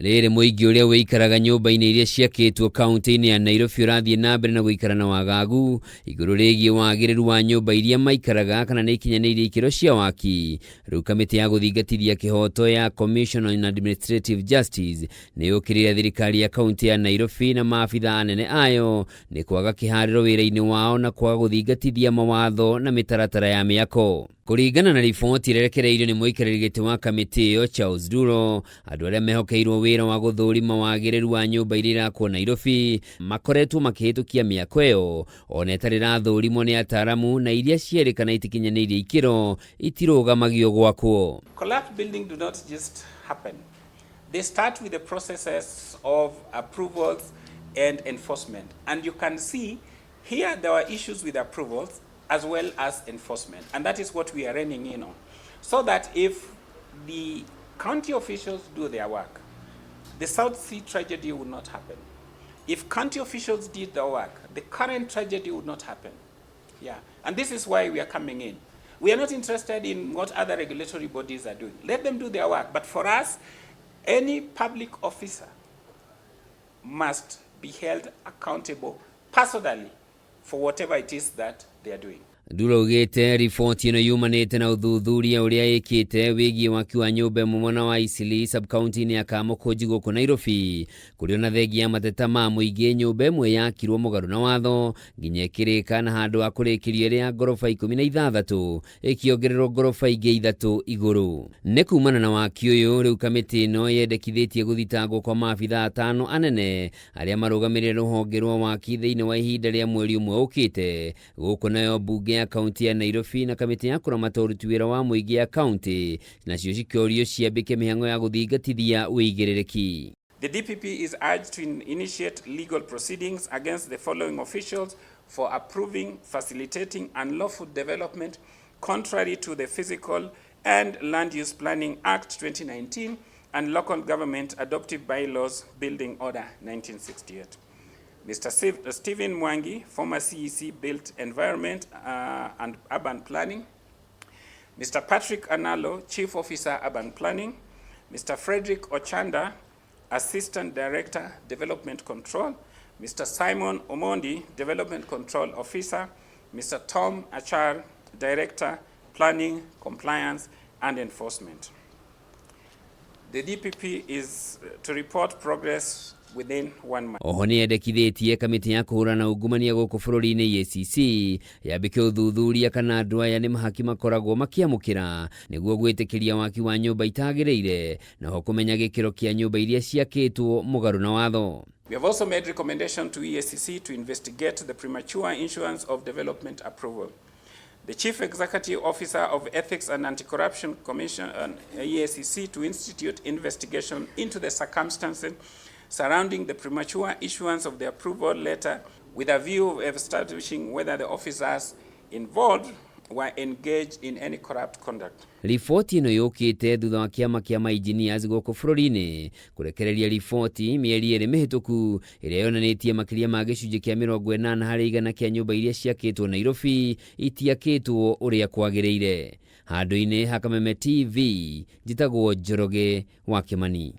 Rĩrĩ mũingĩ ũrĩa wĩikaraga nyũmba-inĩ iria ciakĩtwo kaunti-inĩ ya Nairobi ũrathiĩ na mbere na gũikara na wagagu igũrũ rĩgiĩ wagĩrĩru wa nyũmba iria maikaraga kana nĩ ikinyanĩirie ikĩro cia waki. Rĩu kamĩtĩ ya gũthingatithia kĩhoto ya Commission on Administrative Justice nĩ yũkĩrĩire thirikari ya kaunti ya Nairobi na maabitha anene ayo nĩ kwaga kĩharĩro wĩra-inĩ wao na kwaga gũthingatithia mawatho na mĩtaratara ya mĩako. Kũringana na riboti ĩrĩa ĩrekereirio nĩ mũikarĩri gĩtĩ wa kamĩtĩ ĩyo Charles Duro, andũ arĩa mehokeirwo wĩra wa gũthũrima wagĩrĩru wa nyũmba iria irakwo Nairobi makoretwo makĩhĩtũkia mĩako ĩyo ona ĩtarĩ ĩrathũrimwo nĩ ataaramu na iria cierĩkana itikinyanĩirie ikĩro itirũgamagio gwakwo. Collapsed buildings do not just happen. They start with the processes of approvals and enforcement. And you can see here there were issues with approvals as well as enforcement. And that is what we are running in on. So that if the county officials do their work, the South C tragedy would not happen. If county officials did their work, the current tragedy would not happen. Yeah. And this is why we are coming in. We are not interested in what other regulatory bodies are doing. Let them do their work. But for us, any public officer must be held accountable personally for whatever it is that they are doing. Ndura augĩte riboti ĩno yumanĩte na ũthuthuria ũrĩa ĩkĩte wĩgiĩ waki wa nyũmba ĩmwe mwena wa Eastleigh sub-county-inĩ ya Kamukunji gũkũ Nairobi, kũrĩa ona thengia ya mateta ma mũingĩ, nyũmba ĩmwe yakirwo mũgarũ na watho nginya ĩkĩrĩka, na handũ ha kũrĩkĩrio ĩrĩ ya ngoroba 16 ĩkĩongererwo ngoroba ingĩ ithatũ igũrũ. Nĩ kumana na waki ũyũ, rĩu kamĩtĩ ĩno yendekithĩtie gũthitangwo kwa maabitha atano anene arĩa marũgamĩrĩire rũhonge rwa waki thĩinĩ wa ihinda rĩa mweri ũmwe ũkĩte. Gũkũ nayo mbunge ya kaunti ya Nairobi na kamĩtĩ ya kũramata ũruti wĩra wa mũingĩ ya kaunti nacio cikĩũrio ciambĩke mĩhang'o ya gũthingatithia ũigĩrĩrĩki. The DPP is urged to initiate legal proceedings against the following officials for approving, facilitating unlawful development contrary to the Physical and Land Use Planning Act 2019 and Local Government Adoptive Bylaws Building Order 1968. Mr. Stephen Mwangi, former CEC Built Environment and Urban Planning. Mr. Patrick Analo, Chief Officer, Urban Planning. Mr. Frederick Ochanda, Assistant Director, Development Control. Mr. Simon Omondi, Development Control Officer. Mr. Tom Achar, Director, Planning, Compliance and Enforcement. The DPP is to report progress within one month. Oho nĩ yendekithĩtie kamĩtĩ ya kũhũrana ungumania gũkũ bũrũri-inĩ EACC yambĩke ũthuthuria kana andũ aya nĩ mahaki makoragwo makĩamũkĩra nĩguo gwĩtĩkĩria waki wa nyũmba itagĩrĩire, naho kũmenya gĩkĩro kĩa nyũmba iria ciakĩtwo mũgarũ na watho. We have also made recommendation to EACC to investigate the premature issuance of development approval. The Chief Executive Officer of Ethics and Anti-Corruption Commission and EACC to institute investigation into the circumstances surrounding the premature issuance of the approval letter with a view of establishing whether the officers involved were engaged in any corrupt conduct. Riboti ĩno yũkĩte thutha wa kĩama kĩa ma-engineers gũkũ bũrũri-inĩ kũrekereria riboti mĩeri 2 mĩhĩtũku ĩrĩa yonanĩtie makĩria ma gĩcunjĩ kĩa 80% kĩa nyũmba iria ciakĩtwo Nairobi itiakĩtwo ũrĩa kwagĩrĩire. Handũ-inĩ ha Kameme TV, njĩtagwo Njoroge wa Kĩmani.